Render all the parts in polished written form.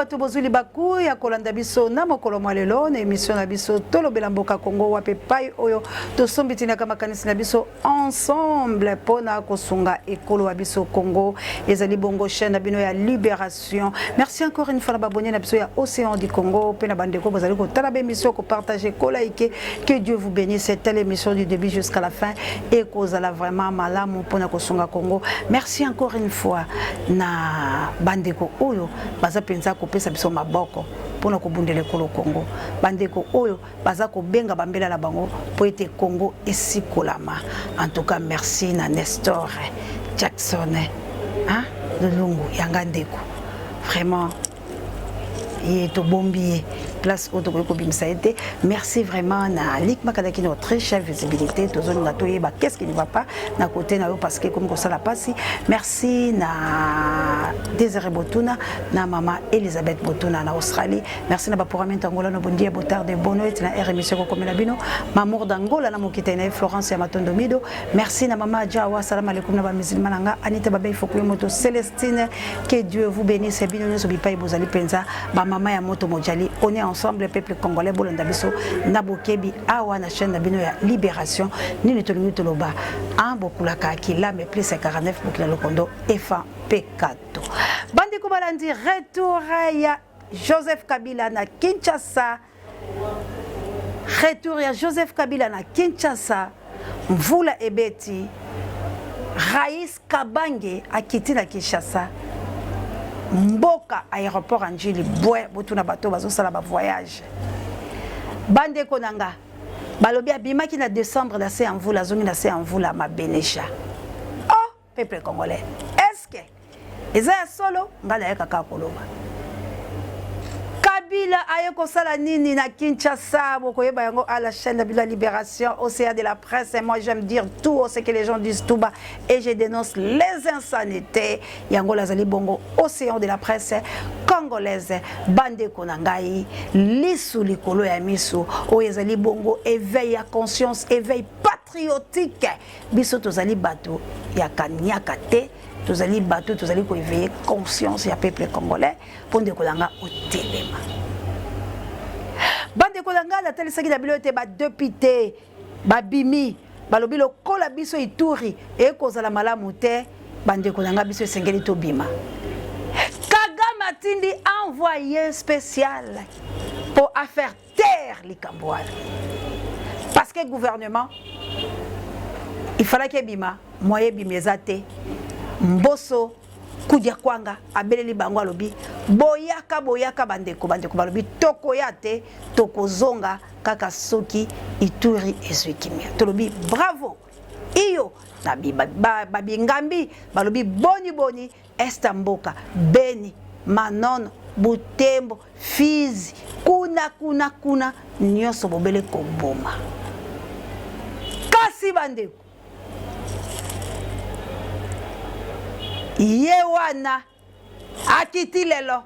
bato bozwi libaku ya kolanda biso na mokolo mwa lelo na emission na biso Tolobela Mboka Congo, wapi epai oyo tosombitinaka makanisi na biso ensemble mpo na kosunga ekolo wa biso Congo. Ezali bongo chaîne na bino ya Libération. Merci encore une fois na babonne na biso ya Océan du Congo mpe na bandeko bozali kotala ba émission, kopartage, kolaike. Que Dieu vous bénisse. Telle émission du début jusqu'à la fin ekozala vraiment malamu mpo na kosunga Congo. Merci encore une fois na bandeko oyo baza mpenza kopesa biso maboko mpo na kobundela ekolo Congo, bandeko oyo baza kobenga bambela na bango mpo ete Congo esikolama. En tout cas, merci na Nestor Jackson, hein? Lulungu yanga ndeko, vraiment ye tobombi ye place oyo tokoki kobimisa ye te. Merci vraiment na Lik Makadaki, notre très chère visibilité. Tozolinga toyeba qu'est-ce qui ne va pas na côté na yo, parce que ekomi kosala mpasi. Merci na Désiré Botuna na mama Elisabeth Botuna na Australie. Merci na baprogramme Angola no bondia botarde bono ete na air émission ekokomela bino Mamour d'Angola na mokita na ye Florence ya Matondo Mido. Merci na mama Jawa, salam alaikum na bamusulman na nga Anita Babei Fokuye Moto Celestine. Que Dieu vous bénisse bino nyonso bipai bozali mpenza, bamama ya moto mojali. On est ensemble, peuple congolais. Bolanda biso na bokebi awa na chaîne na bino ya Libération. Nini tolingi toloba an bokulaka kilame plus 49 bokila lokondo efa pekato. Bandeko balandi, retour ya Joseph Kabila na Kinshasa, retour ya Joseph Kabila na Kinshasa, mvula ebeti, Rais Kabange akiti na Kinshasa mboka, aéroport ya Njili bwe. Botuna bato bazosala bavoyage. Bandeko na nga balobi abimaki na décembre na se ya mvula, azongi na se ya mvula mabenesha. Oh, peuple congolais, est-ce que eza ya solo? Ngai nayaka kaka koloba. Kabila aye kosala nini na Kinshasa? Bokoyeba yango à la chaîne de la Libération, Océan de la presse. Et moi, j'aime dire tout ce que les gens disent tout bas et je dénonce les insanités. Yango lazali bongo Océan de la presse congolaise. Bandeko na ngai, lisu likolo ya miso oyo ezali bongo éveil ya conscience, éveil patriotique. Biso tozali bato ya kaniaka te, tozali bato tozali koéveiller conscience ya peuple congolais mpo ndeko na nga otelema. Bandeko na ngai, natalisaki na bino ete badéputé babimi, balobi lokola biso Ituri ekozala malamu te. Bandeko na ngai, biso esengeli tobima. Kagame atindi envoyé spécial mpo afaire taire likambo wana, parce que gouvernement il fallaki ebima, moyen ebima eza te. Mboso Kudia Kwanga abeleli bango, alobi: "Boyaka, boyaka bandeko." Bandeko balobi: "Tokoya te, tokozonga kaka soki Ituri ezwi kimia." Tolobi bravo. Iyo na babingambi balobi boni boni este mboka Beni, Manono, Butembo, Fizi, kuna kuna kuna nyonso bobele koboma. Kasi bandeko, ye wana akiti lelo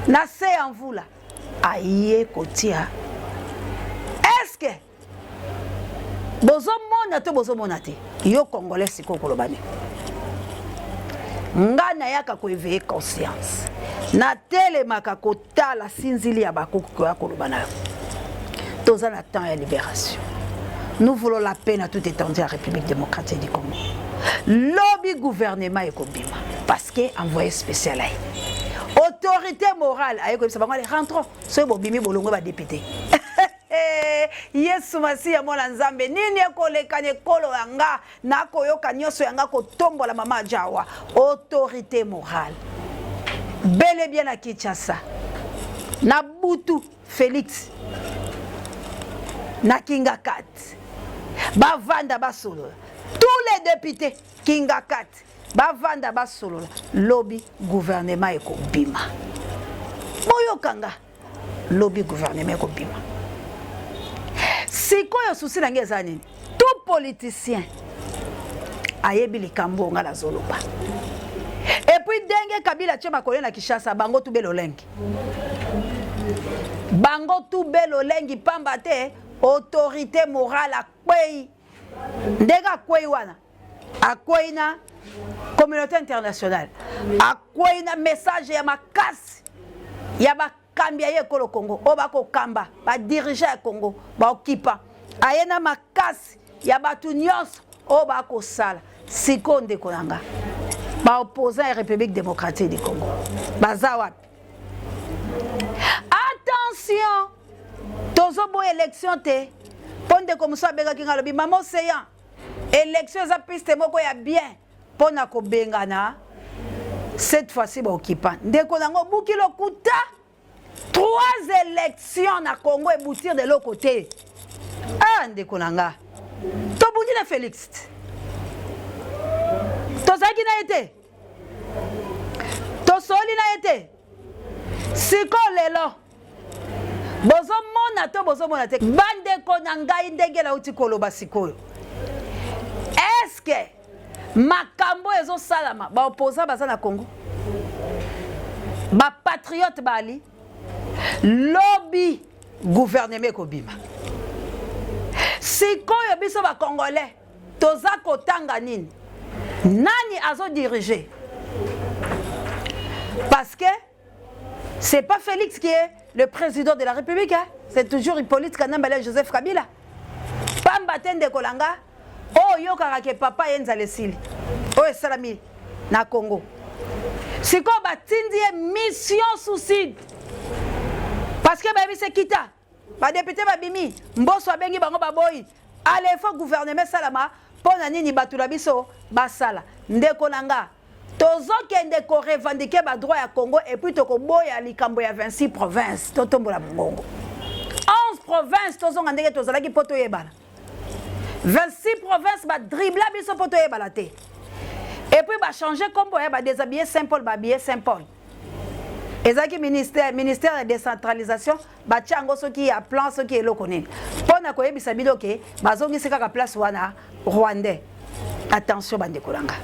na se ya mvula, aye kotia. Eske bozomona to bozomona te? Yo congolais sikoyo koloba nini? Nga nayaka koéveiller conscience, natelemaka kotala sinzili ya bakoki koya koloba na yo. Toza na temps ya libération. Nous voulons la paix na toute étendue ya République démocratique du Congo. Lobi gouvernement ekobima parce que envoyé spécial aye, autorité morale aye koyebisa bango: "Allez, rentrons." Soki bobimi, bolongwe badéputé. Yesu Masiya mwana Nzambe, nini ekoleka na ekolo ya nga? Nakoyoka nyonso ya nga kotombola mama Jawa. Autorité morale bel et bien na Kinshasa na butu. Félix na Kingakati bavanda, basolola. Tous les députés Kingakati bavanda, basolola. Lobi gouvernement ekobima. Boyokanga, lobi gouvernement ekobima. Sikoyo souci na ngai eza nini? Tout politicien ayebi likambo nga nazoloba. Et puis ndenge Kabila tie makolo na Kinshasa, bango tube lolengi, bango tube lolengi, pamba te autorité morale akwei. Ndenge akwei wana, akwei na communauté internationale, akwei na message ya makasi. ya bakambi ya ye ekolo Congo oyo bakokamba badirigant ya Congo baokipa aye na makasi ya bato nyonso oyo bakosala. Sikoyo ndeko na nga, baopposant ya République démocratique du Congo baza wapi? Attention, tozoboya élection te. Mpo ndeko mosusu abengaki nga, alobi: "Mama Océan, élection eza piste moko ya bien mpo na kobengana cette fois-ci baokipa." Ndeko nango obuki lokuta. Trois élections na Congo eboutir de l'autre côté. Ah, ndeko na nga, tobundi na Félix, tozalaki na ye te, tosoli na ye te. Sikoyo lelo bozomona to bozomona te, bandeko na ngai, ndenge nauti koloba sikoyo, eske makambo ezosalama, baopposant baza na Congo, bapatriote bali? Lobi gouvernement ekobima. Sikoyo biso bacongolais toza kotanga nini? Nani azodirige? Parce que c'est pas Félix qui est le président de la République, hein? C'est toujours Hippolyte Kanambe Joseph Kabila. Pamba te, ndeko na nga, oyo oyokaka ke papa ye nzala esili oyo esalami na Congo. Sikoyo batindi ye mission suicide, parce que bayebisi kita badéputé babimi, Mboso abengi bango, baboyi. Ale faut gouvernement esalama. Mpo na nini bato na biso basala? Ndeko na nga, tozokende korevendiquer badroit ya Congo et puis tokoboya likambo ya 26 province. Totombola mongongo, 11 province, tozonga ndenge tozalaki mpo toyebana. 26 province, badribla biso mpo toyebana te. Et puis bachange nkombo ya badéshabiller Saint Paul, bahabiller Saint Paul. Ezalaki ministère ya décentralisation, batia yango soki ya plan, soki eloko nini, mpo na koyebisa bino ke bazongisi kaka place wana rwandais. Attention, bandeko na nga,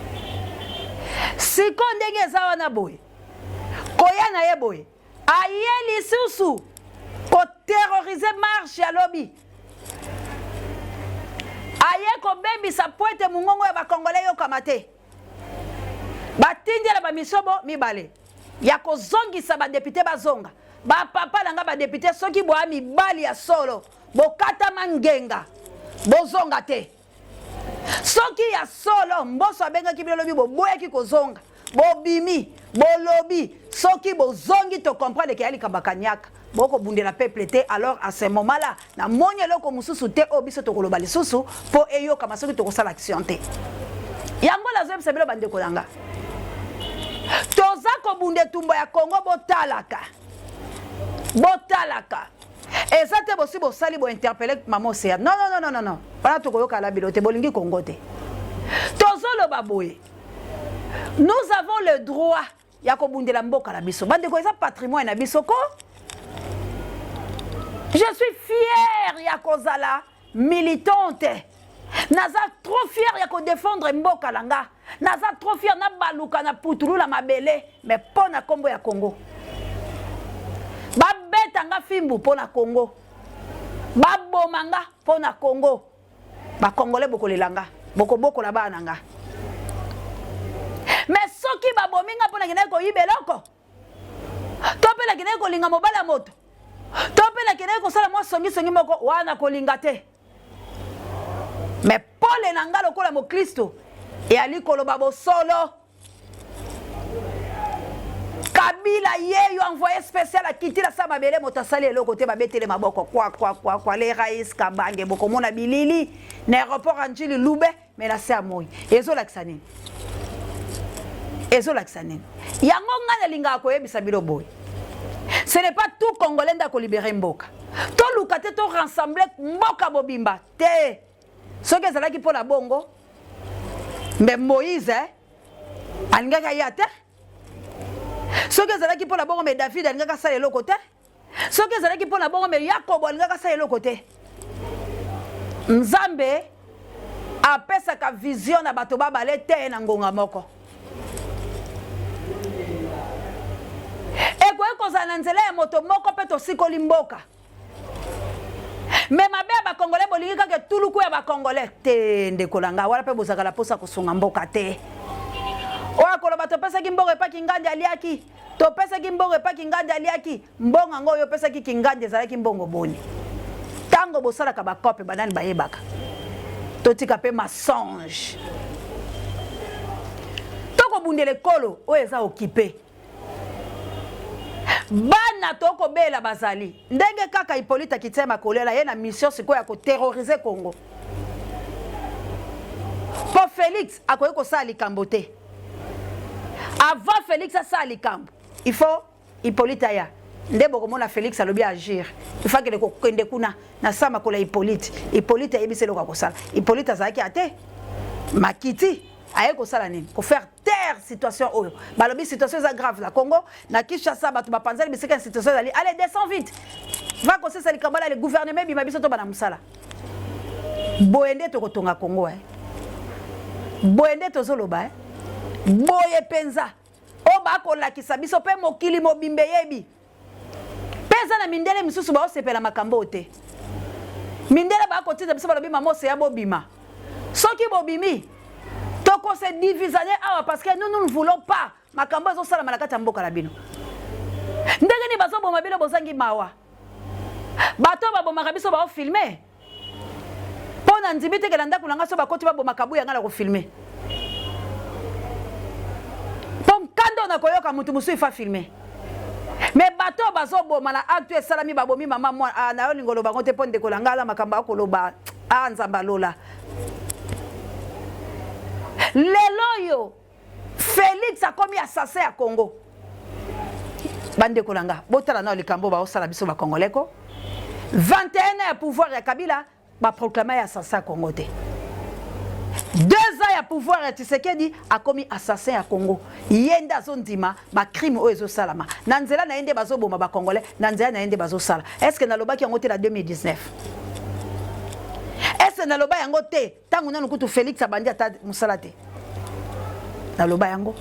sikoyo ndenge eza wana boye, koya na ye boye, aye lisusu koterroriser marche ya lobi, aye kobebisa po ete mongongo ya bakongole eyokama te. Batindela bamission bo mibale ya kozongisa badéputé, bazonga. Bapapa na nga badéputé, soki boya mibali ya solo, bokatama ngenga, bozonga te. Soki ya solo Mboso abengaki bino lobi, boboyaki kozonga, bobimi, bolobi soki bozongi, tocomprendre ke ya likambo kaniaka, bokobundela peuple te. Alors à ce moment là namoni eloko mosusu te oyo biso tokoloba lisusu mpo eyokama soki tokosala action te. Yango nazoyebisa bino, bandeko na nga, toza kobunda etumba ya Kongo. Botalaka, botalaka, eza te bosi bosali bointerpeller mama Océan. Non, non, non, non, non, wana tokoyokala bino te. Bolingi Kongo te. Tozoloba boye, nous avons le droit ya kobundela mboka na biso. Bandeko, eza patrimoine na biso ko. Je suis fier ya kozala militante, naza trop fier ya kodéfendre mboka na nga, naza trop fier nabaluka na putulu na mabele, mais mpo na nkombo ya Congo. Babeta nga fimbu mpo na Congo, baboma nga mpo na Congo. Bakongole bokolela nga, bokobokola bana na nga. Mais soki babomi nga mpo nakendaki koyiba eloko, to mpe nakendaki kolinga mobali ya moto, to mpe nakendaki kosala mwa songisongi moko wana, kolinga te. Mais pole na nga lokola mokristo eyali koloba bosolo. Kabila ye yo envoyé spécial akiti na sa mabele, moto asali eloko te, babetele maboko kwa kwa kwa kwa le rais Kabange. Bokomona bilili na aéroport ya Njili lube, mais na se ya moi ezolakisa nini? Ezolakisa nini? Yango ngai nalingaka koyebisa bino boye: ce n'est pas tout Congolais nde akolibérer mboka. Toluka te torassembler mboka mobimba te. Soki ezalaki mpo na bongo, mbe Moïse alingaki aya te. Soki ezalaki mpo na bongo, mais David alingaki asala eloko te. Soki ezalaki mpo na bongo, mais Yakobo alingaki asala eloko te. Nzambe apesaka vision na bato babale te na ngonga moko. Ekoki kozala na nzela ya moto moko mpe tosikoli mboka. Mais mabe ya bakongolais, bolingi kaka etuluku ya bakongolais te. Ndeko na ngai, wana mpe bozalaka na mposa kosunga mboka te. Oyo akoloba topesaki mbongo epa Kingandi aliaki, topesaki mbongo epa Kingandi aliaki, mbongo yango oyo opesaki Kingandi ezalaki mbongo boni? Tango bosalaka ba cope banani bayebaka? Totika pe mensonge. Tokobundela ekolo oyo eza occupe. Bana tokobela bazali ndenge kaka Hippolyte Akitia Makolela ye na mission sikoyo ya koterroriser Congo. Po Felix akoki kosala likambo te. Avant Felix asala likambo, il faut Hippolyte aya. Nde bokomona Felix alobi agir. Il faut akende kokende kuna na sa makolo ya Hippolyte. Hippolyte ayebisi eloko akosala. Hippolyte azalaki ate makiti aye kosala nini? Ko faire taire situation oyo. Balobi situation eza grave na Congo, na Kinshasa bato bapanzani bisika ya situation ezali. Allez descends vite. Va kosisa likambo ala le gouvernement ebima biso tobanda mosala. Boye nde tokotonga Congo eh. Boye nde tozoloba eh. Boye penza oyo bakolakisa biso mpe mokili mobimba eyebi. Mpe eza na mindele misusu baosepela makambo oyo te. Mindele bakotinda biso balobi mama Oseya bobima. Soki bobimi toko se divisane awa parce que nous nous ne voulons pas makambo ezosalama na kati ya mboka na bino. Ndenge nini bazoboma bino bozangi mawa? Bato babomaka biso bao filmer. Mpo na ndimi te ke na ndako na ngai so bakoti baboma kabuya ngai na kofilme. Mpo nkanda oyo nakoyoka moto mosusu ifa filme. Me bato oyo bazoboma na acte esalami babomi mama mwana ah, na yo olinga oloba yango te mpo ndeko na ngai ala makambo akoloba ah, Nzambe alola. Lelo oyo Felix akomi assassin ya Congo. Bandeko na nga, botala nao likambo baosala biso ba Congolais ko. 21 ans ya pouvoir ya Kabila, ba proclama ya assassin ya Congo te. 2 ans ya pouvoir ya Tshisekedi akomi assassin ya Congo. Ye nde azondima ba crime oyo ezosalama. Na nzela na ye nde bazoboma ba Congolais, na nzela na ye nde bazosala. Est-ce que nalobaki yango te na 2019? Est-ce que naloba yango te Tango nanu kutu Felix abandi ata musala te. Naloba yango.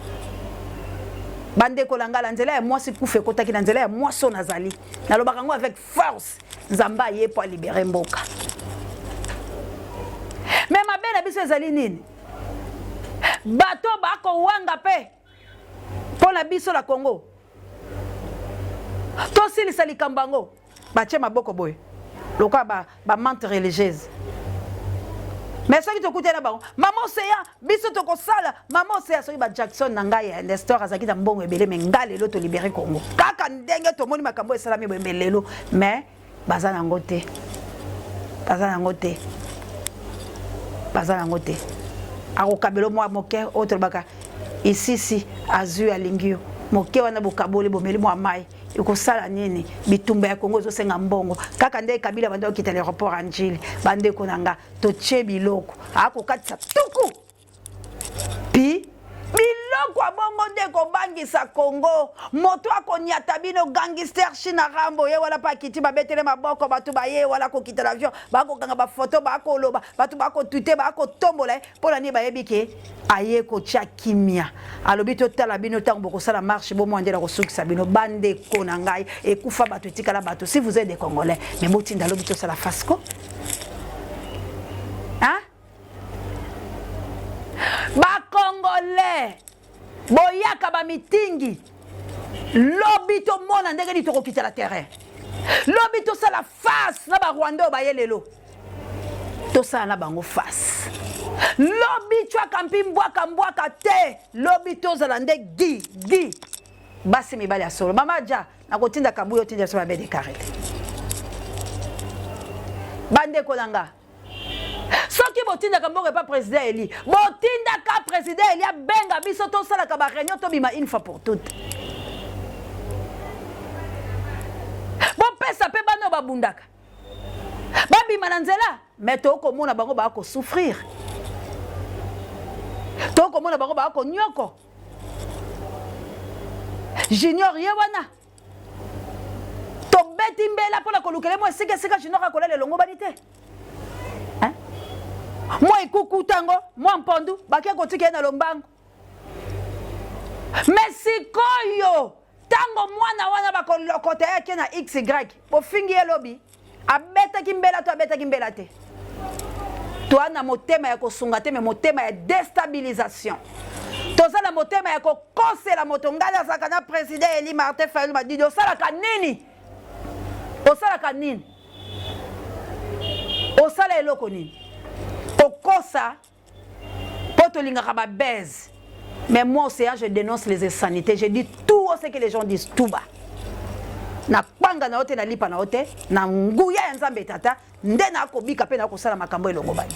Bandeko na ngai, na nzela ya mwasi kufa ekotaki na nzela ya mwasi oyo nazali. Nalobaka yango avec force. Nzambe aye po alibere mboka. Mais mabe na biso ezali nini? Bato bakowanga pe mpo na biso na Congo. Tosilisa likambo yango. Batie maboko boye lokola ba, ba mante religieuse. Mais soki tokutani na bango, mama Oseya, biso tokosala, mama Oseya, soki ba Jackson na ngai ya Nestor azalaki na mbongo ebele, mais nga lelo to libérer Congo. Kaka ndenge tomoni makambo esalami boye, mais lelo, mais baza nango te. Baza nango te. Baza nango te. Akokabelo mwa moke oyo tolobaka isisi azwi alingi yo. Moke wana bokaboli bomeli mwa mai. Ekosala nini? Bitumba ya Congo ezosenga mbongo. Kaka nde Kabila banda okita l'aéroport ya Ndjili. Bandeko na nga, totie biloko. Akokatisa tuku! Pi biloko ya bongo nde ekobangisa Congo. Moto akonyata bino gangster China Rambo ye wana pa akiti babetele maboko bato baye wana kokita na avion bakokanga ba photo bakoloba bato bakotwite bakotombola ye mpo na nini bayebi ke aye kotia kimia alobi totala bino ntango bokosala marche bomwa nde nakosukisa bino bandeko na ngai ekufa bato etikala bato si vous êtes des congolais mais botinda lobi tosala fasco hein? Ba congolais boyaka ba mitingi lobi tomona ndenge nini tokokita na terrain lobi tosala face na ba rwandais oyo baye lelo tosala na bango face lobi twaka mpi mbwaka mbwaka te lobi tozala nde gi gi basi mibali ya solo mama ja nakotinda kabuya otinda biso babe de carré te bandeko na nga soki botindaka mbongo epa président eli botindaka président eli abenga biso tosalaka ba réunion tobima une fois pour toutes bopesa mpe bana oyo babundaka babima na nzela me tokomona bango baa kosouffrir tokomona bango baa konyoko junior ye wana tobeti mbela mpo na kolukela mwa esika esika junior akolala elongobani te mwa ekuku tango mwa mpondu bake kotika ye na lombango me sikoyo ntango mwana wana bakolokota ye ake na xy bofingi ye lobi abetaki mbela to abetaki mbela te toa na motema ya kosunga te me motema ya destabilisation. Toza na motema ya kokosela moto. Ngai nazalaka na président élu Martin Fayulu Madidi. Osalaka nini? Osalaka nini? Osala eloko nini? Kokosa mpo tolingaka babuzz. Mais moi, Océan, je dénonce les insanités. Je dis tout ce que les gens disent tout bas. Na kwanga na yo te, na lipa na yo te, na nguya ya Nzambe Tata nde nakobika mpe nakosala makambo elongo bani.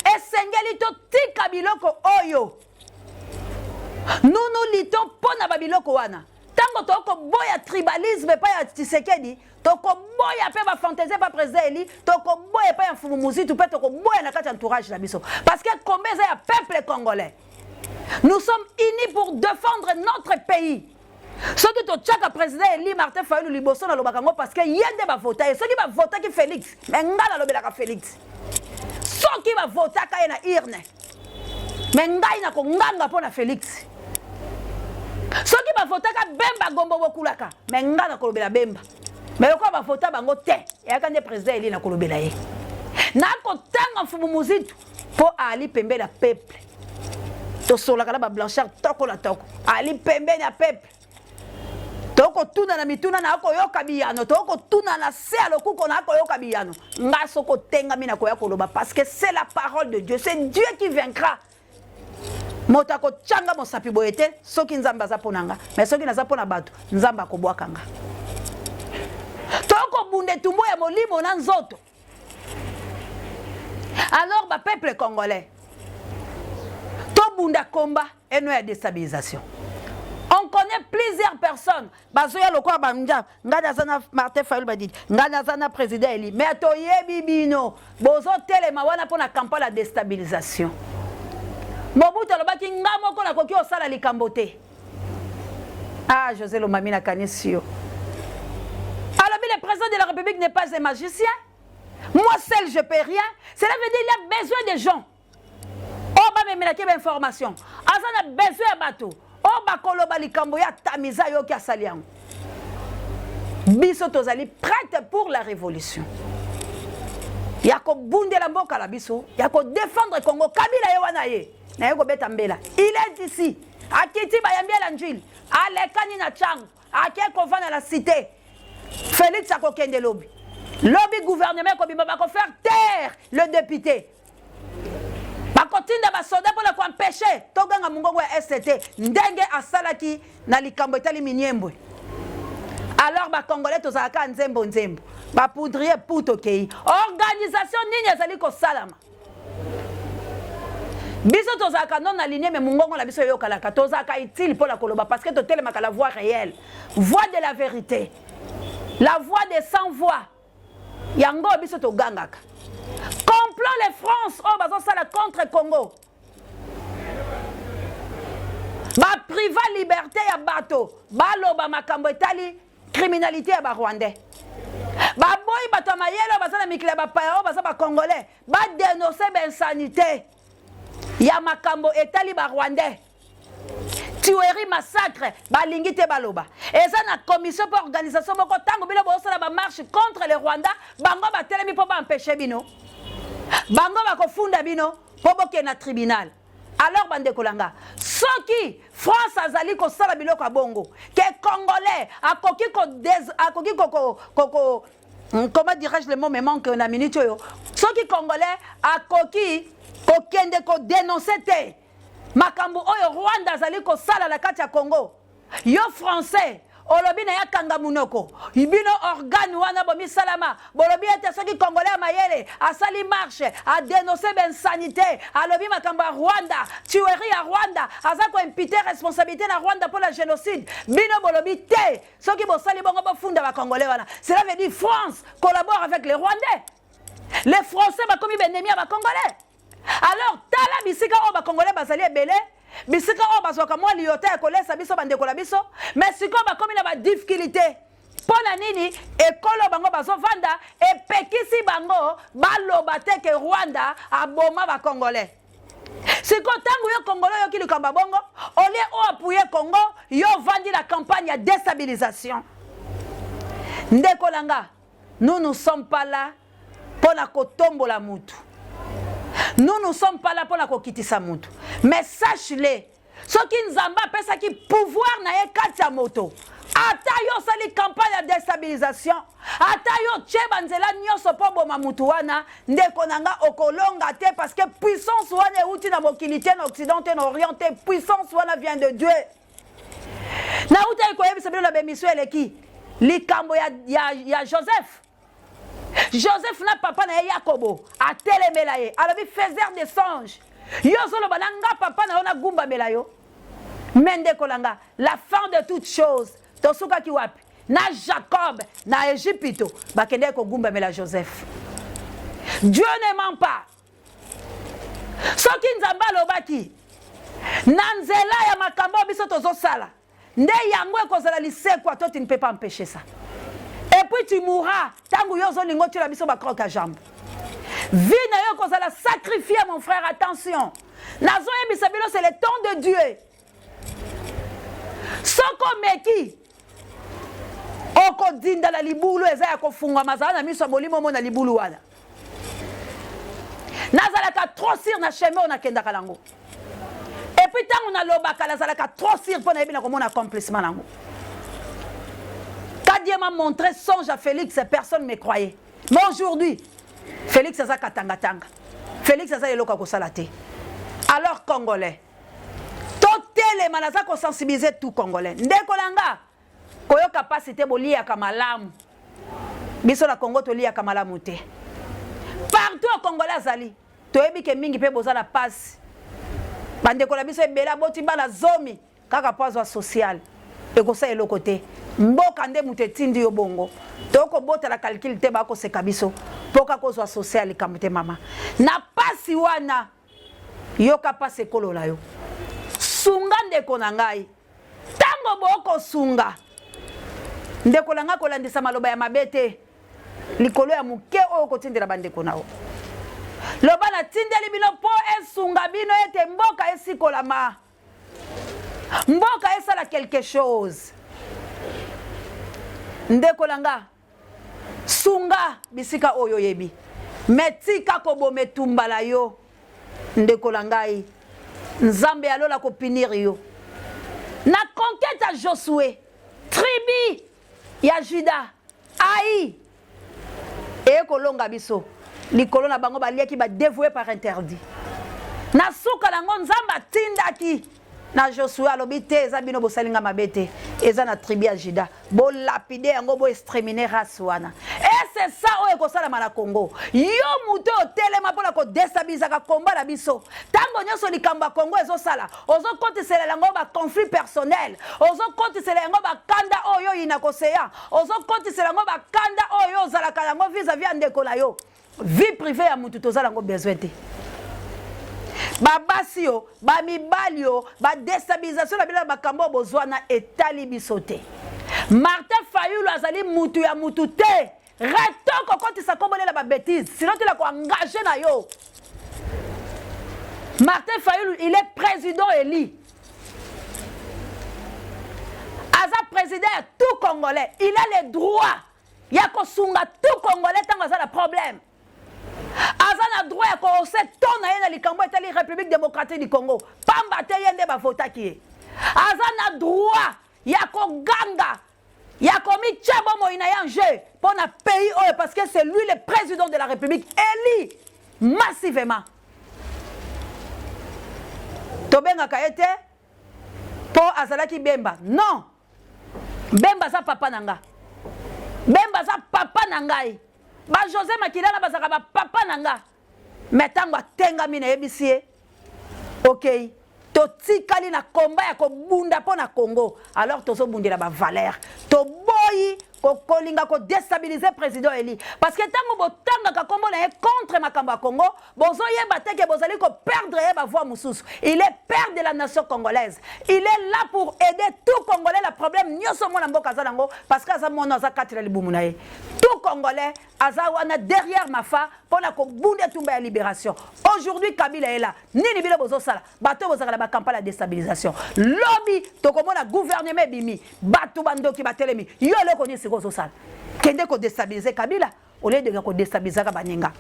Esengeli totika biloko oyo. Nous nous luttons mpo na babiloko wana. Ntango tokoboya tribalisme epai ya Tshisekedi, tokoboya mpe bafantaisie pa président élu, tokoboya epai ya Mfumu Muzitu mpe tokoboya na kati ya entourage na biso, parce que kombe eza ya peuple congolais. Nous sommes unis pour défendre notre pays. Soki totiaka président élu Martin Fayulu liboso, nalobaka yango parce que ye nde bavota ye. Soki bavotaki Félix, mais ngai nalobelaka Félix. Soki bavotaka ye na urne, mais ngai nakonganga mpo na Félix. Soki bavotaka Bemba Gombo bokulaka, mais ngai nakolobela Bemba. Mais lokola bavota bango te, eyaka nde président élu, nakolobela ye. Nakotanga Mfumu Muzitu mpo ali pembeni ya peuple. Tosolaka na bablanchard toko na toko, ali pembeni ya peuple. Tokotuna na mituna, na koyoka biyano. Tokotuna na se ya lokuko, na koyoka biyano. Nga soki otengami, na koya koloba, parce que c'est la parole de Dieu. C'est Dieu qui vaincra. Moto akotyanga mosapi boye te soki Nzambe aza mpo na nga. Mais soki naza mpo na bato, Nzambe akobwaka nga. Tokobunda etumbu ya molimo na nzoto. Alors, bapeuple congolais, tobunda komba eno ya déstabilisation. On connaît plusieurs personnes bazoya lokola banja: ngai naza na Martin Fayulu Madidi, ngai naza na président élu. Mais toyebi bino, bozotelema wana mpo na campagne ya déstabilisation. Mobutu alobaki: "Nga moko nakoki kosala likambo te." Ah, José Lomami, nakanisi yo. Alobi: "Le président de la République n'est pas un magicien. Moi seul, je peux rien." Cela veut dire il a besoin de gens oyo bamemelaki bainformation. Aza na besoin ya bato oyo bakoloba likambo ya tamiza. Yoki asali yango. Biso tozali prête pour la révolution ya kobundela mboka na biso, ya kodéfendre Congo. Kabila ye wana, ye naye kobeta mbela. Il est ici, akiti, bayambi na Njili, alekani na ntango ake kovanda na cité. Félix akokende lobi lobi, gouvernement ekobima, bakofaire taire le député, bakotinda basoda mpona koempêcher toganga mongongo ya st, ndenge asalaki na likambo etali Miniembwe. Alors, bacongolais, tozalaka nzembo nzembo, bapoudrier pu tokei. Organisation nini ezali kosalama? Biso tozalaka non aligné, mais mongongo na biso eyokalaka. Tozalaka utile mpona koloba, parce que totelemaka la voix réelle, voix de la vérité, la voix de sans voix. Yango biso togangaka. Complot les France oyo bazosala contre Congo, bapriver liberté ya bato baloba makambo etali criminalité ya barwandais. Baboyi bato ya mayele oyo baza na mikili ya bapaya, oyo baza bacongolais, badénoncer bainsanité ya makambo etali barwandais, tuerie, massacre. Balingi te baloba. Eza na commission mpo organisation moko. Ntango bino bozosala bamarche contre le Rwanda, bango batelemi mpo baempêcher bino. Bango bakofunda bino mpo bokende na tribunal. Alors, bandeko na nga, soki France azali kosala biloko ya bongo ke congolais akoki akoki ko, ko, ko, comment dirais-je, le mot me manque na minute oyo, soki congolais akoki kokende kodénoncer te makambo oyo Rwanda azali kosala na kati ya Congo, yo Français olobi na ye akanga munoko. Bino organe wana bomisalama, bolobi ete soki congolais ya mayele asali marche, adénoncer bainsanité, alobi makambo ya Rwanda, tuerie ya Rwanda, aza koimputer responsabilité na Rwanda mpo na génocide, bino bolobi te. Soki bosali bongo, bofunda bacongolais wana. Cela veut dire France collabore avec les Rwandais. Les Français bakomi baennemi ya bacongolais. Alors tala bisika oyo bacongolais bazali ebele, bisika oyo bazwaka mwa liyota ya kolesa biso bandeko na biso. Mais sikoyo bakomi na badifficulté. Mpo na nini? Ekolo bango bazovanda epekisi bango baloba te ke Rwanda aboma bacongolais. Sikoyo ntango yo congolais oyoki likambo ya bongo, au lieu oappuyer Congo, yo ovandi na campagne ya déstabilisation. Ndeko na nga, nous ne sommes pas là mpo na kotombola mutu. Nous ne sommes pas là mpona kokitisa motu, mais sache-le, soki Nzambe apesaki pouvoir na ye kati ya moto, ata yo osali campagne ya déstabilisation, ata yo tie banzela nyonso mpo boma mutu wana, ndeko na nga, okolonga te, parce que puissance wana euti na mokili te, na Occident te, na Orient te. Puissance wana vient de Dieu. Nautaki koyebisa bino na baémission eleki likambo ya Joseph. Joseph na papa na ye Yakobo atelemela ye, alobi: "Faiseur de songe, yo ozoloba na nga papa na yo nagumbamela yo." Me ndeko na nga, la fin de toute chose, tosukaki wapi? Na Jacob na Egypto bakendeki kogumbamela Joseph. Dieu ne ment pas. Soki Nzambe alobaki na nzela ya makambo oyo biso tozosala nde yango ekozala lisekwa to, tu ne peux pas empêcher ça. Et puis tu mourras ntango yo ozolinga otiela biso bacroc-en-jambe. Vie na yo ekozala sacrifié. Mon frère, attention, nazoyebisa bino, c'est le temps de Dieu. Soki omeki, okodinda na libulu eza ya kofungwama. Azala na miso ya molimo, omona libulu wana. Nazalaka trop sûr na chemin oyo nakendaka nango. Et puis ntango nalobaka, nazalaka trop sûr mpo nayebi na komona accomplissement nango. Quand Dieu m'a montré songe à Félix, personne ne me croyait. Mais aujourd'hui, Félix aza katangatanga, Félix aza eloko ya kosala te. Alors Congolais, totelema. Naza kosensibiliser tout Congolais. Ndeko na nga, koyoka mpasi te. Boliaka malamu. Biso na Congo toliaka malamu te. Partout o Congolais azali, toyebi ke mingi mpe boza na mpasi. Bandeko na biso ebele aboti bana 10 kaka mpo azwa social. Ekosala eloko te. Mboka nde moto etindi yo bongo. Tokobotala calcul te, bakoseka biso mpo kaka ozwa social. Likambo te, mama. Na pasi wana, yoka mpasi ekolola yo. Sunga ndeko na ngai. Ntango bokosunga ndeko na ngai, kolandisa maloba ya mabe te likolo ya moke oyo kotindela bandeko na yo. Loba: "Natindeli bino mpo esunga bino ete mboka esikolama, mboka esala quelque chose." Ndeko na nga, sunga bisika oyo oyebi, me tika koboma etumba na yo. Ndeko na ngai, Nzambe alola kopunir yo. Na conquête ya Josue, tribu ya Juda ai eye kolonga biso likolo na bango. Baliaki badévoué par interdit. Na suka nango, Nzambe atindaki na Josue, alobi te: "Eza bino bosalinga mabe te, eza na tribu ya Juda. Bolapider yango, boexterminer race wana." Et c'est ça oyo ekosalama na Congo. Yo moto otelema mpona kodéstabilisaka komba na biso, ntango nyonso likambo ya Congo ezosala, ozokotisela yango baconflit personnel, ozokotisela yango bakanda oyo oyina koseya, ozokotisela yango bakanda oyo ozalaka yango vis-à-vis ya ndeko na yo. Vie privée ya mutu, tozala yango besoin te. Babasi yo, bamibali yo, badéstabilisation na bino na makambo oyo bozwa na etali biso te. Martin Fayulu azali mutu ya mutu te. Reto kokotisa kombolela babêtises, sinon tela koengager na yo. Martin Fayulu, il est président élu, aza président ya tout Congolais. Il a le droit ya kosunga tout Congolais ntango aza na problème. Aza na droit ya kohausser ton na ye na likambo etali République démocratique du Congo, pamba te ye nde bavotaki ye. Aza na droit ya koganga, ya komitia bomoi na ye en jeu mpo na pays oyo, parce que c'est lui le président de la République élu massivement. Tobengaka ye te mpo azalaki Bemba. Non, Bemba aza papa na nga. Bemba aza papa na ngai. Bajosé Makila na bazalaka bapapa na nga. Me ntango atengami, nayebisi ye: "Okei, totikali na komba ya kobunda mpo na Congo." Alors tozobundela bavaleur. Toboyi kolinga kodéstabiliser président élu, parce que ntango botangaka nkombo na ye contre makambo ya Congo, bozoyeba te ke bozali koperdre ye bavoix mosusu. Il est père de la nation congolaise. Il est là pour aider tout Congolais. La problème nyonso mwana mboka aza nango, parce que aza mwana, aza kati na libumu na ye. Tout Congolais aza wana derrière Mafa mpona kobunda etumba ya libération. Aujourd'hui Kabila ye la nini bino bozosala? Bato bozalaka na bacampagne ya déstabilisation, lobi tokomona gouvernement ebimi, bato bandoki batelemi. Yo eloko nini sikoyo ozosala? Kende kodéstabiliser Kabila. au lieu de kodestabilisaka baninga.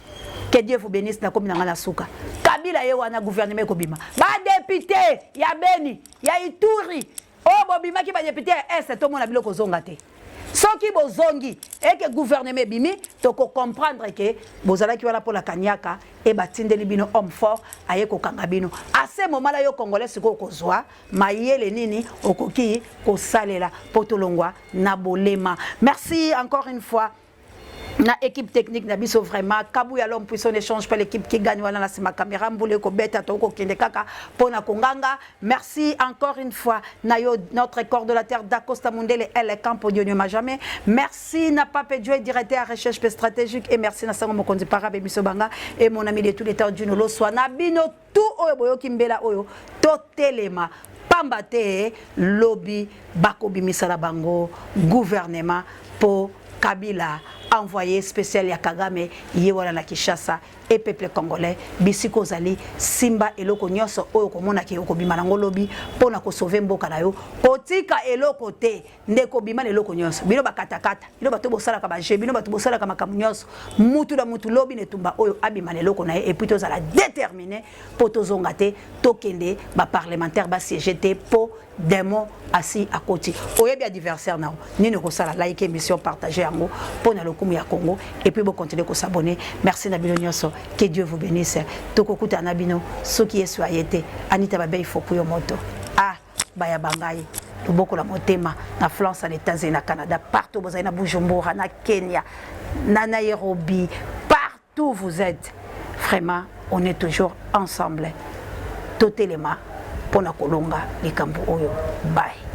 Que Dieu vous bénisse. Nakomi na ngai na suka. Kabila ye wana, gouvernement ekobima. Badéputés ya Beni, ya Ituri, oyo bobimaki, badéputés ya Est, tomona biloko ozonga te. Soki bozongi eke gouvernement ebimi, tokocomprendre ke bozalaki wana mpola kaniaka e batindeli bino homme fort aye kokanga bino. À ce moment là, yo Congolais, sikoyo kozwa mayele nini okoki kosalela mpo tolongwa na bolema. Merci encore une fois na équipe technique na biso, vraiment Kabuya, l'homme puissant, n'échange pas l'équipe qui gagne. Wana na nsima caméra, mbula ekobeta, tokokende kaka mpona konganga. Merci encore une fois na yo, notre coordonnateur Dacosta Mundele El Campo Dionyoma jamais. Merci na Pape Dieu, directeur recherche stratégique, et merci na Sango Mokonzi Parabe biso banga et mon ami de tous les temps, Juno Loswa. Na bino tout oyo boyoki mbela oyo, totelema, pamba te lobi bakobimisa na bango gouvernement mpo Kabila, envoyé spécial ya Kagame, ye wana na Kinshasa. E peuple congolais, bisika ozali, simba eloko nyonso oyo okomonaki okobima nango lobi mpo na kosauver mboka na yo. Kotika eloko te nde kobima na eloko nyonso. Bino bakatakata, bino bato bosalaka baje, bino bato bosalaka makambo nyonso, mutu na mutu lobi na etumba oyo abima na eloko na ye. Et puis tozala déterminé mpo tozonga te, tokende baparlementaire basiéger te, mpo démon asi akoti. Oyebi adversaire na yo nini okosala. Like émission, partage yango mpo na lokumu ya Congo, et puis bocontinue kos'abonner. Merci na bino nyonso, que Dieu vous bénisse. Tokokutana na bino soki Yesu aye te. Anita Babei Fokuyo moto ah baya bangai loboko na motema na France, na États-Unis, na Canada, partout bozali, na Bujumbura, na Kenya, na Nairobi, partout vous êtes, vraiment on est toujours ensemble. Totelema mpona kolonga likambo oyo. Bye.